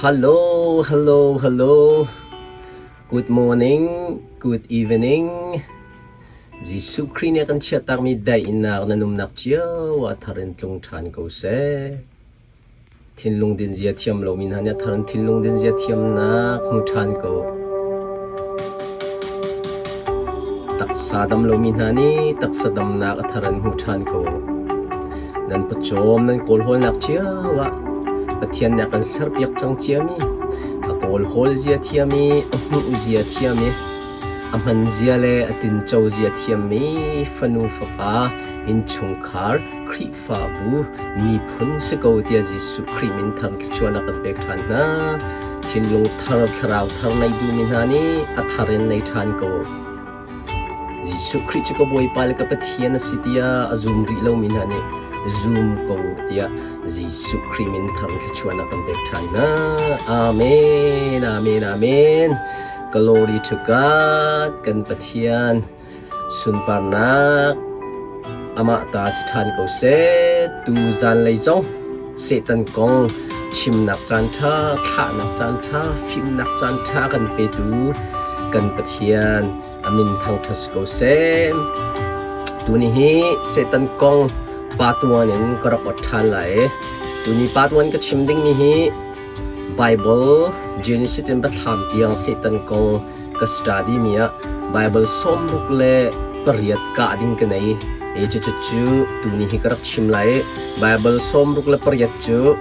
Hello, hello, hello. Good morning, good evening. Jesuh Khrih nih a kan chiahtakmi daihnak na numnak cio ah thar in tlung ṭhan ko seh. Thinlung din zia thiam lomi hna nih a thar in thinlung din zia thiamnak hmu ṭhan ko. Taksa dam lomi hna nih taksa damnak a thar in hmu ṭhan ko. Nan pawcawm nan kawlhawlnak cio ah Pathian nih a kan serpiak cang ciami, a kawlhawl zia thiam i a hmuh zia thiam i a hman zia le a tinco zia thiammi fanu fapa innchungkhar Khrihfabu miphun si ko tiah Jesuh Khrih min thar thluachuahnak kan pek ṭhan hna. Thinlung thar, thlarau thar nei duhmi hna nih a thar in nei ṭhan ko. Jesuh Khrih cu ka Bawipa le ka Pathian a si tiah a zum rih lomi hna nih zum ko tiah Jesuh Khrih min thar thluachuahnak kan pek ṭhan hna. Amen, amen, amen. Glory to God, kan Pathian sunparnak amah ta si ṭhan ko seh. Tu zanlei zong Satan kong chimnak caanṭha, thlahnak caanṭha, fimnak caanṭha kan petu kan Pathian a min thangṭhat si ko seh. Tuni hi Satan kong part 1 in ka rak ot ṭhan lai. Tuni part 1 ka chim dingmi hi Bible Genesis in Biathlam tiang Satan kong ka study mi ah Bible 68 kah ding ka nei. E cucu cu tuni hi ka rak chim lai i Bible 68 cu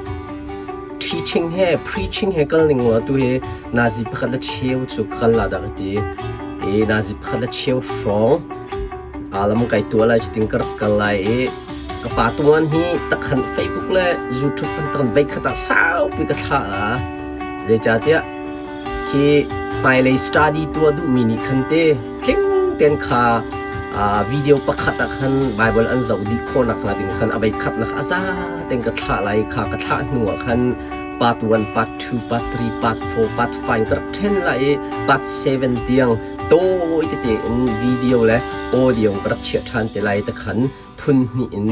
teaching he preaching he kal ning tu hi nazi pakhat le cheu cu kal la dah ka ti. E nazi pakhat le cheu hrawng alam kai tua lai cutin ka rak kal lai i ka pa tuan hi takhan Facebook le YouTube kan tan vei khat ah saupi ka thla la. Zeicahtiah Khi hmailei study tuah duhmi nih khan te tling tein kha video pakhat ah khan Bible an zoh dih khawh nakhnga ding khan a vei khatnak a za tein ka thlah lai kha ka thlah hnu ah khan part 1, part 2, part 3, part 4, part 5 ka rak ṭhen lai i part 7 tiang tawi tete in video le audio ka rak chiah ṭhan te lai te khan phun hnih in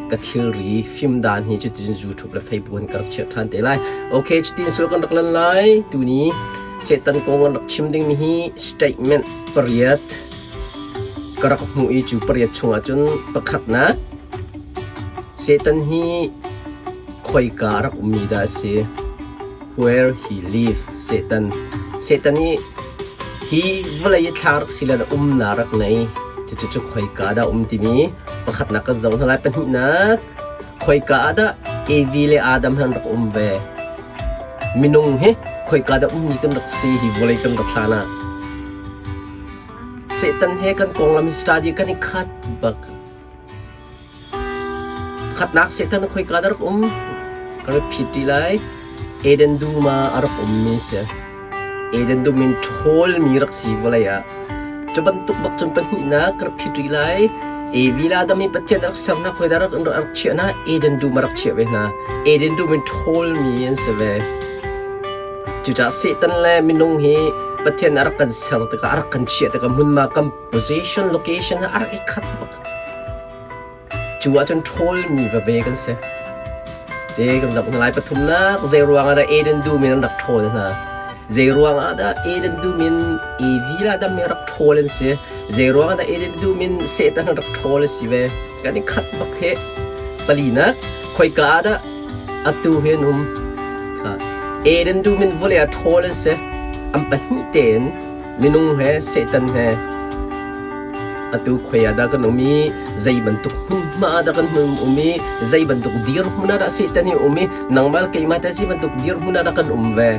ka thilri fimdan hi cutin YouTube le Facebook in ka rak chiah ṭhan te lai. Okay, cutin sul kan rak lan lai. Tuni Satan kong kan rak chim dingmi hi statement pariat ka rak hmuh i cu pariat chungah cun pakhatnak Satan hi khoika rak ummi dah a si? Where he live Satan. Satan hi hi vawlei i thla rak si le umnak rak nei. Cucu cu khoika dah um timi pakhatnak kan zoh hna lai. Pahnihnak khoika ah dah Evi le Adam han rak um ve. Minung hi khoika dah ummi kan rak si hi vawlei kan rak hlan ah. Satan he kan konglam study kan i khat bak. Pakhatnak Satan khoika dah rak um? Ka rak phit ṭi lai. Eden dum ah a rak ummi si. Eden dum in ṭhawlmi rak si vawlei ah. Cu bantuk bak cun pahnihnak ka rak phit rih lai. Evi le Adam hi Pathian a rak sernak khoi dah rak rak chiah hna? Eden dum a rak chiah ve hna. Eden dum in ṭhawlmi an si ve. Cucaah Satan le minung hi Pathian a rak kan ser tikah a rak kan chiah tikah hmunhma kan position location a rak i khat bak. Cu ahcun ṭhawlmi vave kan si. Te kan zoh hna lai pathumnak zei ruangah dah Eden dum in an rak ṭhawl hna? Zei ruangah dah Eden dum in Evi le Adam hi rak ṭhawl an si? Zei ruangah dah Eden dum in Satan rak ṭhawl a si ve? Kan i khat bak hi. Palinak, khoika ah dah atu hi an um? Eden dum in vawlei ah ṭhawl an si. An pahnih tein minung he Satan he atu khoi ah dah kan um i zei bantuk hmunhma ah dah kan um i zei bantuk dirhmun ah dah Satan hi um i nangmah le keimah teh zei bantuk dirhmun ah dah kan um ve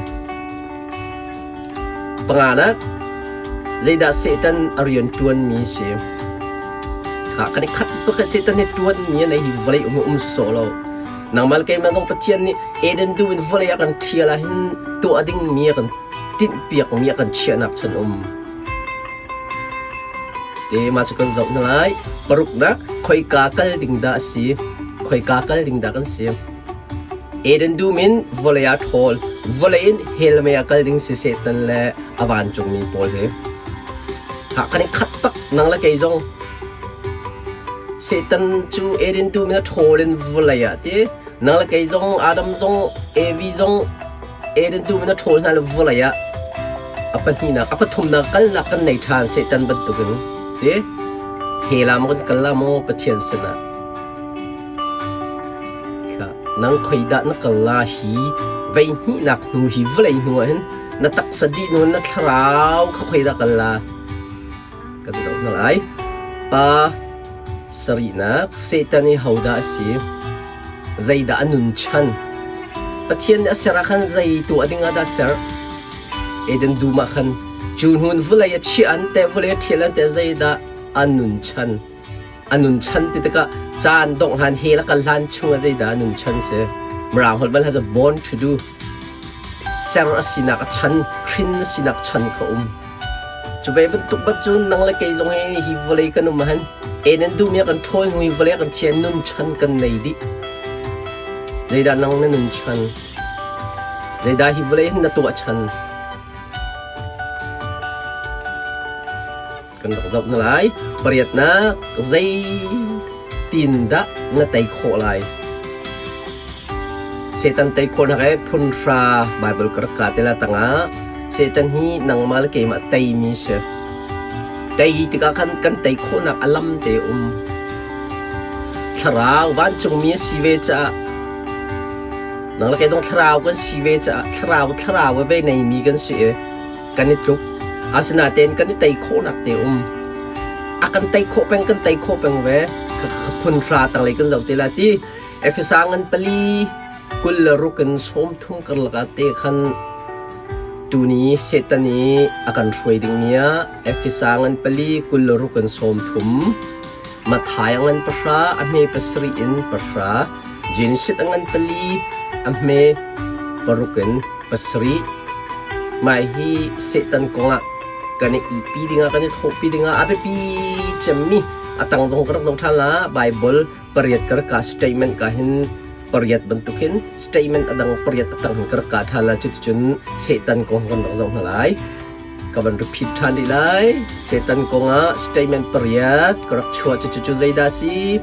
panganak zeidah Satan a rian ṭuanmi si ha kan i khat tuk Satan hi ṭuanmi a nei hi vawlei um um sawsawh lo nangmah le keimah zong Pathian nih Eden dum in vawlei a kan ṭhial ah hin tuah dingmi a kan tinhpiakmi a kan chiahnak chan um. Te mah cu kan zoh hna lai. Paruknak khoika kal ding dah a si? Khoika kal ding dah kan si? Eden dum in vawlei ah ṭhawl, vawlei in hell mei ah kal ding si Satan le a vancungmi pawl hi. Ha kan i khat tak nang le kei zong. Satan cu Eden dum in a ṭhawl in vawlei ah ti nang le kei zong Adam zong Evi zong. Eden dum in a ṭhawl hna le vawlei ah a pahnihnak, a pathumnak kalnak kan nei ṭhan Satan bantukin ti he lam kan kal la maw Pathian sinah? Kha nang khoi dah na kal la hi vei hnihnak hnu hi vawlei hnu ah hin na taksa dih hnu na thlarau kha khoi dah kal la? Kan zoh hna lai. Pa sarihnak Satan hi hodah a si? Zeidah a nun chan? Pathian nih a ser ah khan zei tuah ding ah dah a ser? Eden dum ah khan cu hnun vawlei a chiah an te vawlei a ṭhial an te zeidah a nun chan? A nun chan ti tikah caan dongh hlan hell a kal hlan chungah zeidah a nun chan si? Mirang holh bal has a born to do. Ser a sinak a chan, hrin a sinak chan kha um. Cu ve bantuk bat cun nang le kei zong hi hi vawlei kan um ahhin en an duhmi ah kan ṭhawl hnu i vawlei kan chia nun chan kan nei dih. Zeidah nang na nun chan? Zeidah hi vawlei hin na tuah chan? Kan rak zoh na lai. Pariatnak zeitin dah na tei khawh lai? Satan tei khawhnak he phunhra Baibal ka rak ka te la tangah Satan hi nangmah le keimah teimi si. Tei tikah khan kan tei khawhnak a lam te um. Thlarau vancungmi a si ve caah nang le kei zong thlarau kan si ve caah thlarau thlarau ve neimi kan si i kan i tluk. Asinain kan i tei khawhnak te um. A kan tei khawh peng kan tei khawh peng ve. Phun hra tanglei kan zoh te la ti. Efesa ngan pali 26 in 30 karlak ah te khan tuni Satan i a kan hruai dingmi ah Efesa ngan pali 26 in 30 Matthai a ngan pahra a hme pasarih in pahra Genesis a ngan pali a hme paruk in pasarih Mah hi Satan kongah kan i ihpi dingah kan i thawhpi dingah a biapi cemmi a tang zong ka rak zoh ṭhan la Bible pariat ka rak ka statement ka hin pariat bantukin statement a dang pariat a tang hin ka rak ka ṭhan la cuticun Satan kong kan rak zoh hna lai ka van repeat ṭhan rih lai Satan kongah statement pariat ka rak chuah cucu zeidah si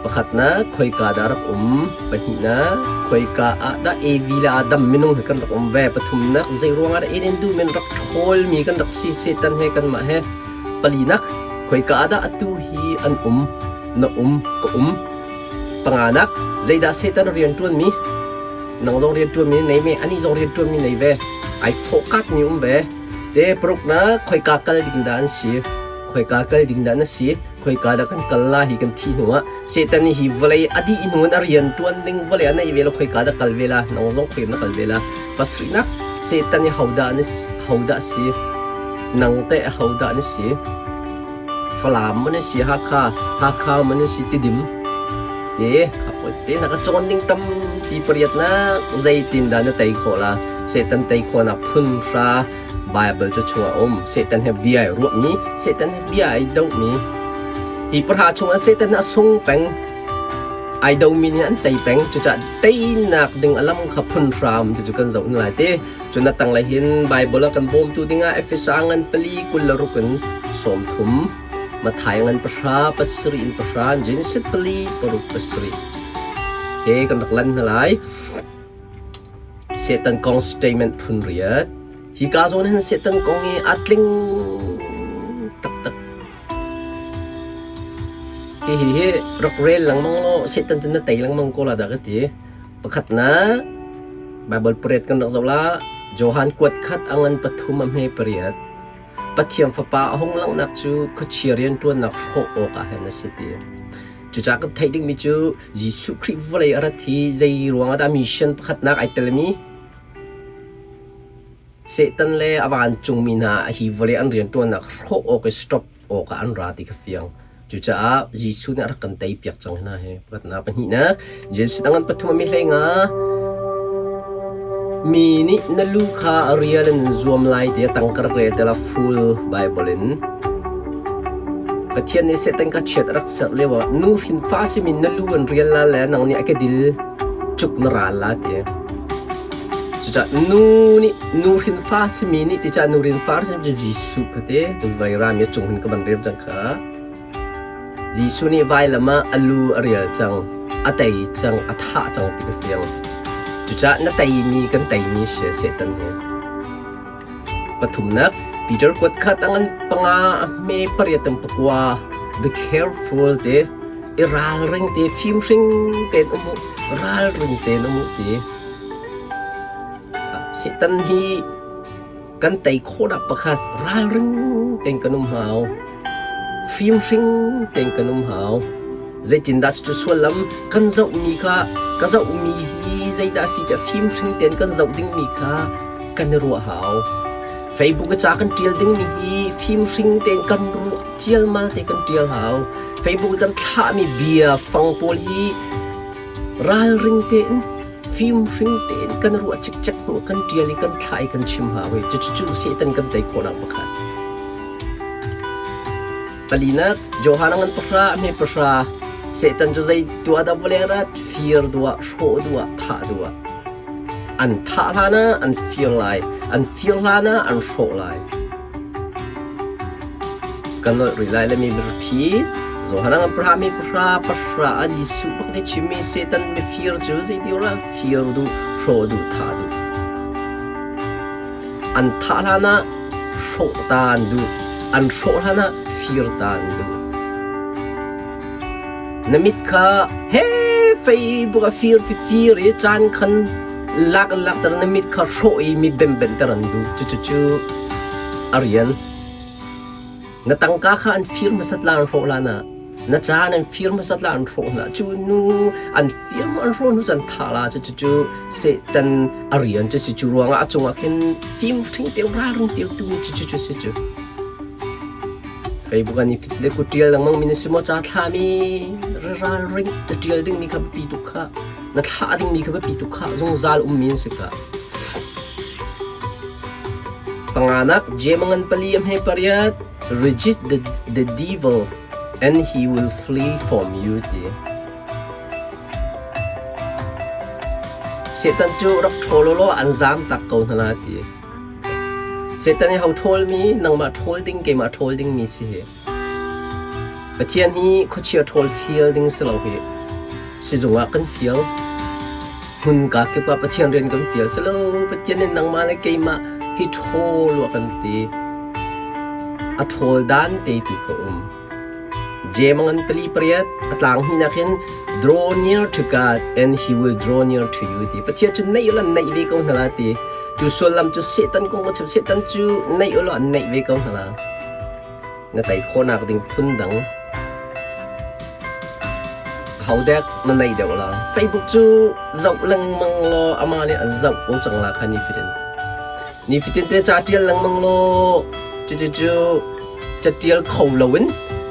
pakhatnak khoika dah rak um pahnihnak khoika ah dah Evi le Adam minung he kan rak um ve pathumnak zei ruangah dah Eden dum in rak ṭhawlmi kan rak si Satan he kanmah he palinak khoika ah dah atu hi an um na um ka um panganak zeidah Satan rian ṭuanmi nang zong rian ṭuanmi nei me ani zong rian ṭuanmi nei ve ai fawhkat mi um ve te paruknak khoika kal ding dah an si khoika kal ding dah na si khoika dah kan kal la hi kan thi hnu ah Satan hi vawlei a dih hnu in a rian ṭuan ding vawlei a nei ve lo khoika dah kal ve la nang zong khoim na kal ve la pasarihnak Satan hi hodah na hodah si nang teh hodah na si Falam man si Hakha Hakha man si Tidim te kha poi te na ka cawn ding tampi pariat na zeitin dah na tei khawh la Satan tei khawh nak phun hra Bible cu chungah um Satan he bia ai ruahmi Satan he bia ai dohmi hi pahra chungah Satan a sung peng ai domi nih an tei peng cucaah teinak ding a lam kha phun hram ti cu kan zoh hna lai te Cun a tanglei hin Baibal a kan bawmtu dingah Efesa ngan pali 26 in 30, Matthai ngan pahra pasarih in pahra, Genesis pali paruk pasarih. Ke kan rak lan hna lai. Satan kong statement phun riat. Hi ka zawn hin Satan kong hi a tling taktak. Hihi hi rak rel lengmang law Satan cu na tei lengmang ko la dah ka ti. Pakhatnak, Baibal pariat kan rak zoh la. Johan kuat khat a ngan pathum a hme pariat. Pathian Fapa a hung langhnak cu khuachia rianṭuannak hrawh awkah hin a si ti. Cucaah kan theih dingmi cu Jesuh Khrih vawlei a rat hi zei ruangah dah mission pakhatnak ai telmi? Satan le a vancungmi hna hi vawlei an rianṭuannak hrawh awk i stop awkah an ra ti kha fiang. Cucaah Jesuh nih a rak kan teipiak cang hna hi. Pakhatnak pahnihnak, Jesuh dang an pathum a mi hlei nga. Mi nih na lu kha a rial in zuam lai ti a tang ka rak rel te la full Bible in. Pathian nih Satan kha chiat a rak serh lio ah nu hrin fa simi na lu an rial la le nang nih a kedil cuk na ral la ti. Cucaah nu nih nu hrinfa simi nih ticah nu hrinfa simi cu Jesuh kha te tu vairami a cung hin ka van rem cang kha. Jesuh nih vailam ah a lu a rial cang, a tei cang, a thah cang ti ka fiang. Cucaah na teimi kan teimi si Satan hi. Pathumnak, Peter kuat kha tangan panga a hme pariat ang pakua. Be careful te. I ralring te, fimhring tein um u, ralring tein um u ti. Satan hi kan tei khawhnak pakhat ralring tein kan um hau. Fimhring tein kan um hau. Zeitindah cucu sullam kan zohmi kha ka zohmi hi zeidah a si tiah fimhring tein kan zoh dingmi kha kan i ruah hau. Facebook i ca kan ṭial dingmi hi fimhring tein kan ruah cialmal te kan ṭial hau. Facebook i kan thlahmi bia fang pawl hi ralring tein fimhring tein kan ruah cikcek hnu kan ṭial i kan thlah i kan chim hau i cucu Satan kan tei khawhnak pakhat. Palinak, Johan a ngan pahra, a hme pahra. Satan cu zei tuah dah vawlei rat, fir duah, hrawh duah, thah duah. An thah hlan ah an fir lai, an fir hlan ah an hrawh lai. Kan nolh rih lai le mi repeat. Johan a ngan pahra, mi pahra, pahra a Jesuh bak nih chimmi Satan mifir cu zeiti ora fir duh, hrawh duh, thah duh. An thah hlan ah hrawh ta an duh. An hrawh hlan ah fir ta an duh. Na mit kha he Facebook a fir fir i caan khan lak in lakter na mit kha hrawh i mi bembenter an duh. Cucu a rian. Na tangka kha an fir hmasat la an hrawh hlan ah na caan an fir hmasat la an hrawh hna cu nu an fir an hrawh hnu cun tha la cu cu Satan a rian cu si cu ruangah a cungah khin fim hring teu ralring teu tu cu cu cu si cu Facebook an i fit le ku tial lengmang mi na si maw ca thla mi ralring na tial ding mi kha biapi tuk kha na thlah ding mi kha biapi tuk kha zungzal um mi an si kha Panganak, Jemangan pali a hme pariat, resist the, the devil and he will flee from you ti. Satan cu rak ṭhawl law an zaam tak ko hna la ti. Satan i ho ṭhawl mi, nangmah ṭhawl ding, keimah ṭhawl ding mi si hi. Pathian hi khuachia ṭhawl fial ding si lo hi. Sizung ah kan fial. Hmunka kip ah Pathian rian kan fial si lo. Pathian nih nangmah le keimah hi ṭhawl u a kan ti. A ṭhawl dan te tu kha um. Jeim a ngan pali pariat a tlang hnih hin draw near to God and he will draw near to you ti. Pathian cu naih ulaw naih ve ko hna la ti. Cu sullam cu Satan kong ka chim. Satan cu naih ulaw an naih ve ko hna la. Na tei khawhnak ding phundang hodek na nei deuh la. Facebook cu zoh lengmang law amah nih an zoh ko cang la kha nifatin. Nifatin te ca ṭial lengmang law cucu ca ṭial kho loin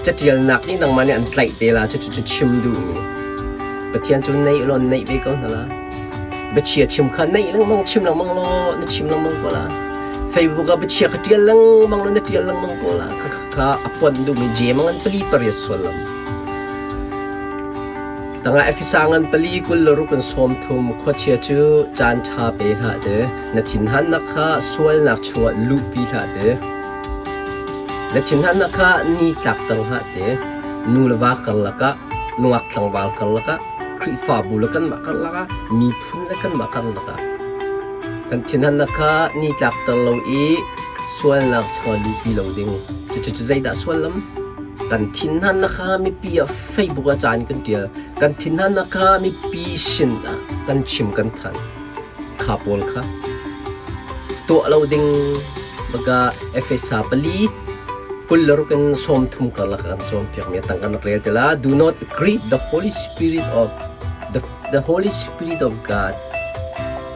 ca ṭialnak nih nangmah nih an tlaih te la cucu cu chim duhmi. Pathian cu neih law neih ve ko hna la. Biachia chim kha neih lengmang chim lengmang law na chim lengmang ko la. Facebook ah biachia kha ṭial lengmang law na ṭial lengmang ko la. Kha kha a ponh duhmi jem ngan pali pariat sullam. Tangah Efesa ngan pali kul le ruk in sawm thum khuachia cu caan ṭha pe hlah te na thinhannak kha sualnak chungah luhpi hlah te na thinhannak kha ni tlak tang hlah te nu le va karlak ah nungak tlangval karlak ah Khrihfabu le kanmah karlak ah miphun le kanmah karlak ah kan thinhannak kha ni tlakter lo i sualnak chungah luhpi lo ding. Cucu zeidah suallam? Kan thinhannak kha mipi ah Facebook ah ca in kan ṭial. Kan thinhannak kha mipi sin ah kan chim kan thanh. Kha pawl kha tuah lo ding baka Efesa pali 26 in 30 karlak kan cawnpiakmi a tang kan rak rel te la. Do not grieve the Holy Spirit of the, the Holy Spirit of God.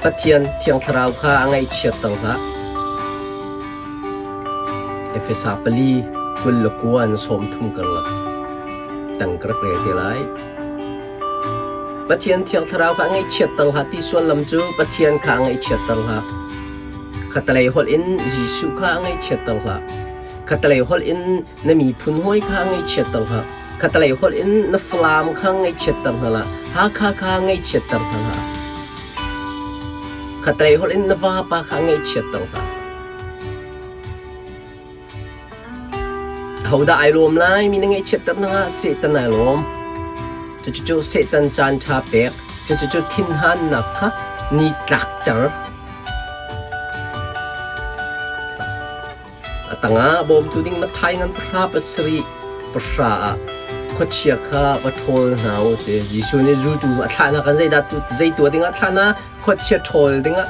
Pathian Thiang Thlarau kha a ngaihchiatter hlah. Efesa pali 29 in 30 karlak tang ka rak rel te lai. Pathian Thiang Thlarau kha a ngaihchiatter hlah ti sullam cu Pathian kha a ngaihchiatter hlah. Khatalei holh in Jesuh kha a ngaihchiatter hlah. Khatalei holh in na miphun hawi kha ngaihchiatter hlah. Khatalei holh in na Falam kha ngaihchiatter hna hlah. Hakha kha ngaihchiatter hna hlah. Khatalei holh in na vapa kha ngaihchiatter hlah. Hodah ai lawm lai mi na ngaihchiatter hna ah Satan ai lawm. Cucu Satan caan ṭha pek. Cucu thinhannak kha ni tlakter. A tangah bawmtu ding Matthai ngan pahra pasarih pahra ah khuachia kha va ṭhawl hna u ti. Jesuh nih zultu a thlahnak kan zeidah tu zei tuah dingah thlah hna? Khuachia ṭhawl dingah.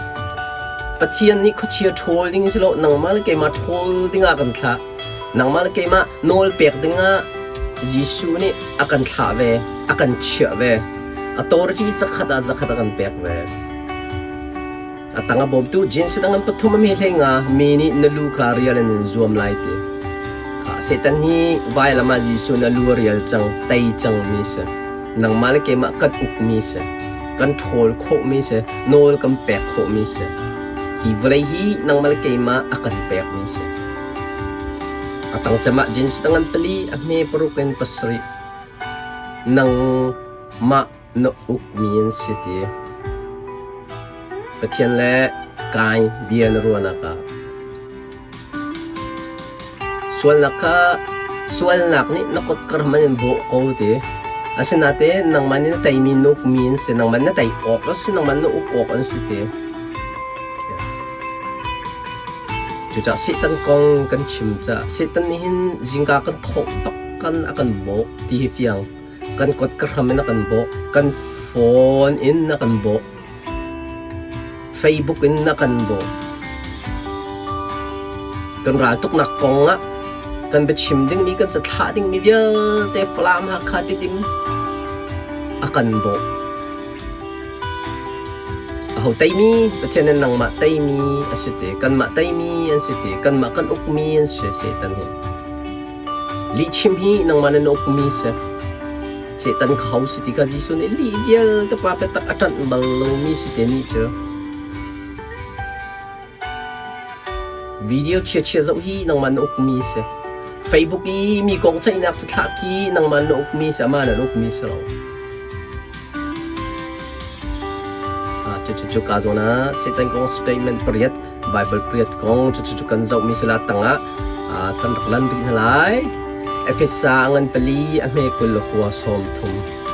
Pathian nih khuachia ṭhawl ding si lo nangmah le keimah ṭhawl dingah kan thlah. Nangmah le keimah nawl pek dingah Jesuh nih a kan thlah ve, a kan chiah ve. Authority zakhat ah zakhat a kan pek ve. A tang a bawmtu jeans dang an pathum a mi hlei nga mi nih na lu kha rial in an zuam lai ti. Kha Satan hi vailam ah Jesuh na lu a rial cang, tei cang mi si. Nangmah le keimah kan uk mi si. Kan ṭhawl khawh mi si. Nawl kan pek khawh mi si. Hi vawlei hi nangmah le keimah a kan pek mi si. A tang cem ah jeans dang an pali, a hme paruk in pasarih. Nangmah na ukmi an si ti. Pathian le kai bia na ruahnak ah sualnak kha sualnak nih na kut kar hmanh in bawh ko ti. Asinain nangmah nih na teimi na ukmi an si, nangmah na tei awk a si, nangmah na uk awk an si ti. Cucaah Satan kong kan chim caah Satan nih hin zingka kan thawh bak kan a kan bawh ti hi fiang. Kan kut ka hram in a kan bawh, kan phone in a kan bawh, Facebook in a kan bawh. Kan ral tuknak kong ah kan biachim dingmi, kan cathlah dingmi vialte Falam, Hakha, Tidim a kan bawh. Aho teimi Pathian in nangmah teimi a si ti, kanmah teimi an si ti, kanmah kan ukmi an si Satan hi. Lihchim hi nangmah na ukmi si. Satan ka ho si ti kha Jesuh nih lih vialte pa biatak a ṭanh bal lomi si te nih cu. Video chiachia zoh hi nangmah na ukmi si. Facebook i mi kong ceihnak cathlah khi nangmah na ukmi si, amah na ukmi si lo. Cucu ka zawn ah Satan kong statement pariat Bible pariat kong cucu cu kan zohmi sila tangah kan rak lan rih hna lai. Efesa ngan pali a hme 20 le kua 30.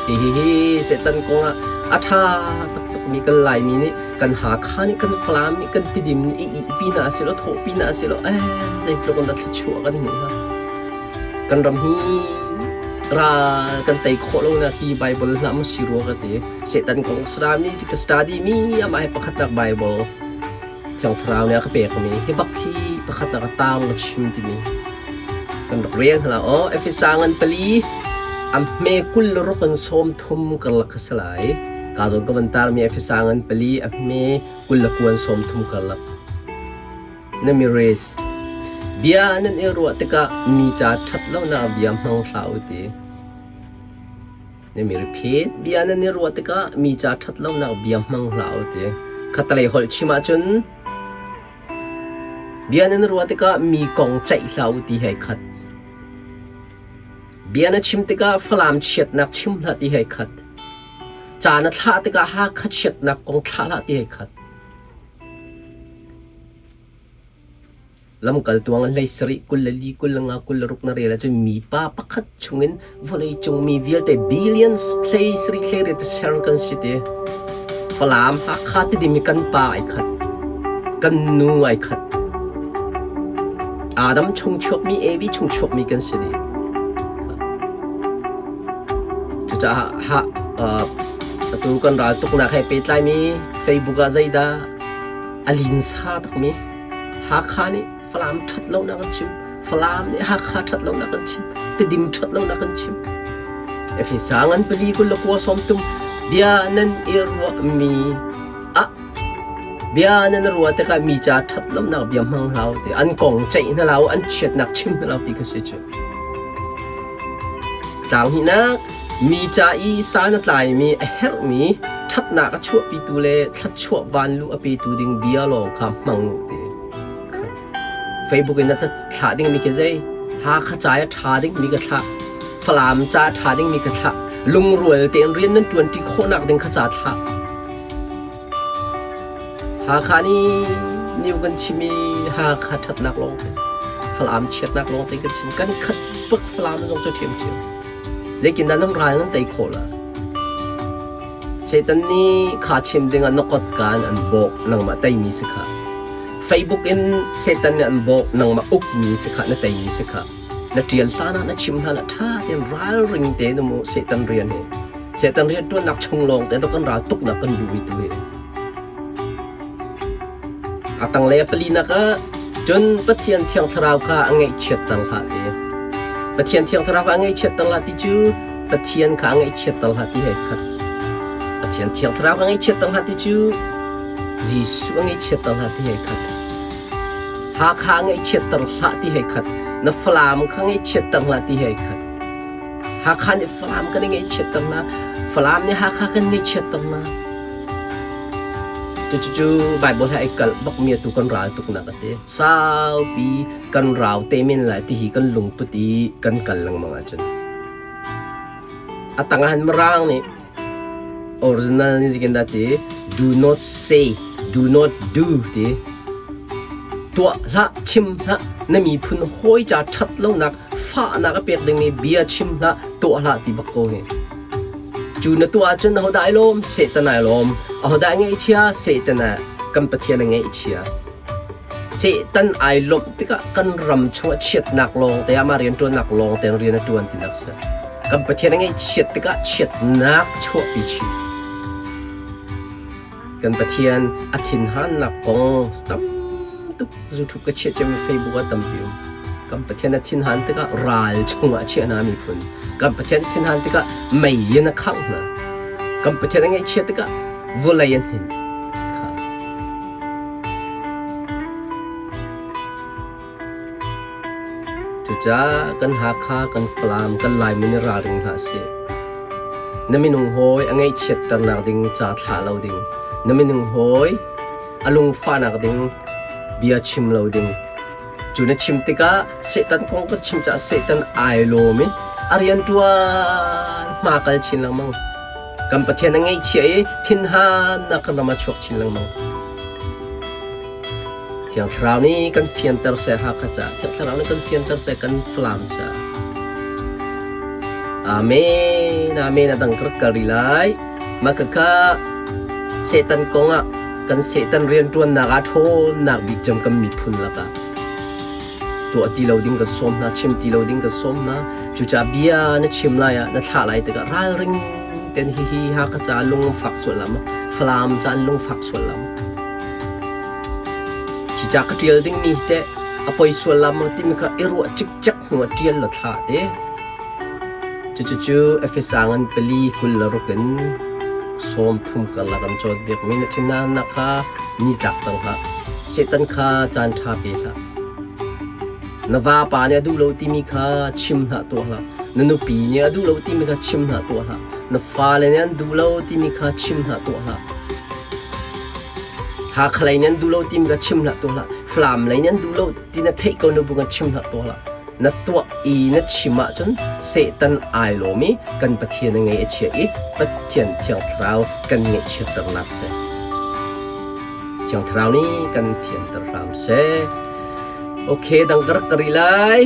Hihihi Satan kong ah a ṭha taktakmi kan Laimi nih kan Hakha nih kan Falam nih kan Tidim nih i ihpi hna silo thawhpi hna silo eh zeitluk in dah thluachuah kan hmuh hnga. Kan ram hi ral kan tei khawh lonak hi Bible hlah maw si rua ka ti. Satan kong study ka study mi amah hi pakhatnak Bible Thiang Thlarau nih a ka pekmi hi bak hi pakhatnak a taang ka chim timi kan rak rel hna aw Efesa ngan pali a hme 20 le ruk in 30 karlak kha si lai. Ka zawn ka van tarmi Efesa ngan pali a hme 20 le kuan 30 karlak. Na mi race. Bia nan i ruah tikah mi ca ṭhat lonak bia hmang hlah u ti. Na mi repeat. Bia nan i ruah tikah mi ca ṭhat lonak bia hmang hlah u ti. Khatalei holh chim ahcun bia nan i ruah tikah mi kong ceih hlah u ti hei khat. Bia na chim tikah Falam chiatnak chim hlah ti hei khat. Ca na thlah tikah Hakha chiatnak kong thlah hlah ti hei khat. Lamkaltu ah hlei sarih 24 25 26 na rel ahcun mipa pakhat chungin vawleicung mi vialte billions hlei sarih hlei riat ser kan si ti. Falam Hakha Tidim hi kan pa ai khat. Kan nu ai khat. Adam chung chuakmi Evi chung chuakmi kan si dih. Cucaah ha, uh, atu kan ral tuknak he pehtlaimi Facebook ah zeidah a linsa takmi Hakha nih Falam ṭhat lonak an chim Falam nih Hakha ṭhat lonak an chim Tidim ṭhat lonak an chim Efesa ngan pali kul le kua sawm tum bia nan i ruahmi ah bia nan ruah tikah mi ca ṭhat lonak bia hmang hlah u ti an kong ceih hna hlah u an chiatnak chim hna hlah u ti kha si cu tlang hnihnak Mi ca i san a tlaimi a herhmi ṭhatnak a chuahpitu le thluachuah vanluh a petu ding bia lawng kha hmang u ti. Facebook in na thlah dingmi khi zei? Hakha ca i a ṭha dingmi ka thlah. Falam ca a ṭha dingmi ka thlah. Lungrual tein rian nan ṭuanṭi khawhnak ding kha ca thlah. Hakha nih new kan chim i Hakha ṭhatnak lawng te, Falam chiatnak lawng te kan chim. Kan khat bak Falam zong cu ṭhiamṭhiam. Zeitindah nan ral nan tei khawh la? Satan nih kha chim dingah na kotka in an bawk nangmah teimi si kha. Facebook in Satan nih an bawk nangmah ukmi si kha na teimi si kha. Na ṭial hlan ah na chim hlan ah ṭha tein ralring tein um u Satan rian hi. Satan rian ṭuannak chung lawng te kan ral tuknak kan luh tu hi. A tanglei a palinak ah cun Pathian Thiang Thlarau kha a ngaihchiatter hlah ti. Pathian Thiang Thlarau kha a ngaihchiatter hlah ti cu Pathian kha a ngaihchiatter hlah ti he khat. Pathian Thiang Thlarau kha a ngaihchiatter hlah ti cu Jesuh a ngaihchiatter hlah ti he khat. Hakha a ngaihchiatter hlah ti he khat. Na Falam kha ngaihchiatter hlah ti he khat. Hakha nih Falam kan i ngaihchiatter hna. Falam nih Hakha kan ngaihchiatter hna. Cucu Baibal he ai kalh bakmi atu kan ral tuknak a ti. Saupi kan rau te men lai ti hi kan lungput i kan kal lengmang ahcun. A tang ah hin Mirang nih original nih zikin dah ti do not say, do not do ti. Tuah hlah, chim hlah, na miphun hawi ca ṭhat lonak fahnak a pek dingmi bia chim hlah, tuah hlah ti bak ko hi. Cu na tuah ahcun ahodah ai lawm? Satan ai lawm. Ahodah a ngaihchia? Satan ah kan Pathian a ngaihchia. Satan ai lawmh tikah kan ram chungah chiatnak lawng te amah rianṭuannak lawng tein rian a ṭuan tinak si. Kan Pathian a ngaihchiat tikah chiatnak chuahpi chih. Kan Pathian a thinhannak kong tam tuk YouTube ka chiah ciami Facebook ah tampi um. Kan Pathian a thinhan tikah ral chungah a chiah hna miphun. Kan Pathian a thinhan tikah mei in a khangh hna. Kan Pathian a ngaihchiat tikah vawlei a hnin. Cucaah kan Hakha, kan Falam, kan Laimi nih ralring hlah sih. Na minung hawi a ngaihchiatternak ding ca thlah lo ding. Na minung hawi a lungfahnak ding bia chim lo ding. Cu na chim tikah Satan kong kan chim caah Satan ai lawm i a rianṭuan hma kal chin lengmang. Kan Pathian a ngaihchia i thinhannak kan ram ah chuak chin lengmang. Thiang Thlarau nih kan fianter seh Hakha caah, Thiang Thlarau nih kan fianter seh kan Falam caah. Amen. Amen. A dang ka rak kal rih lai. Mah khakha Satan kong ah kan Satan rianṭuannak ah ṭhawnnak bik cem kan miphun lakah tuah ti lo ding kan sawm hna, chim ti lo ding kan sawm hna. Cucaah bia na chim lai ah na thlah lai tikah ralring ten hihi Hakha ca lung fak sual lam, Falam ca lung fak sual lam. Hi ca ka ṭial dingmi hi teh a poi sual la maw timi kha i ruah cikcek hnu ah ṭial law thla te. Cucucu Efesa ngan pali 26 in 30 karlak an cawnpiakmi na thinhunnak kha nitlak tang hlah. Satan kha caan ṭha pe hlah. Na vapa nih a duh lo timi kha chim hlah tuah hlah. Na nupi nih a duh lo timi kha chim hlah tuah hlah. Na fale nih an duh lo timi kha chim hlah tuah hlah. Hakha lei nih an duh lo timi kha chim hlah tuah hlah. Falam lei nih an duh lo ti na theih ko nu bu khan chim hlah tuah hlah. Na tuah i na chim ahcun Satan ai lawm i kan Pathian a ngei a chia i Pathian Thiang Thlarau kan ngaihchiatternak seh. Thiang Thlarau nih kan fianter hram seh. Okay, dang ka rak ka rih lai.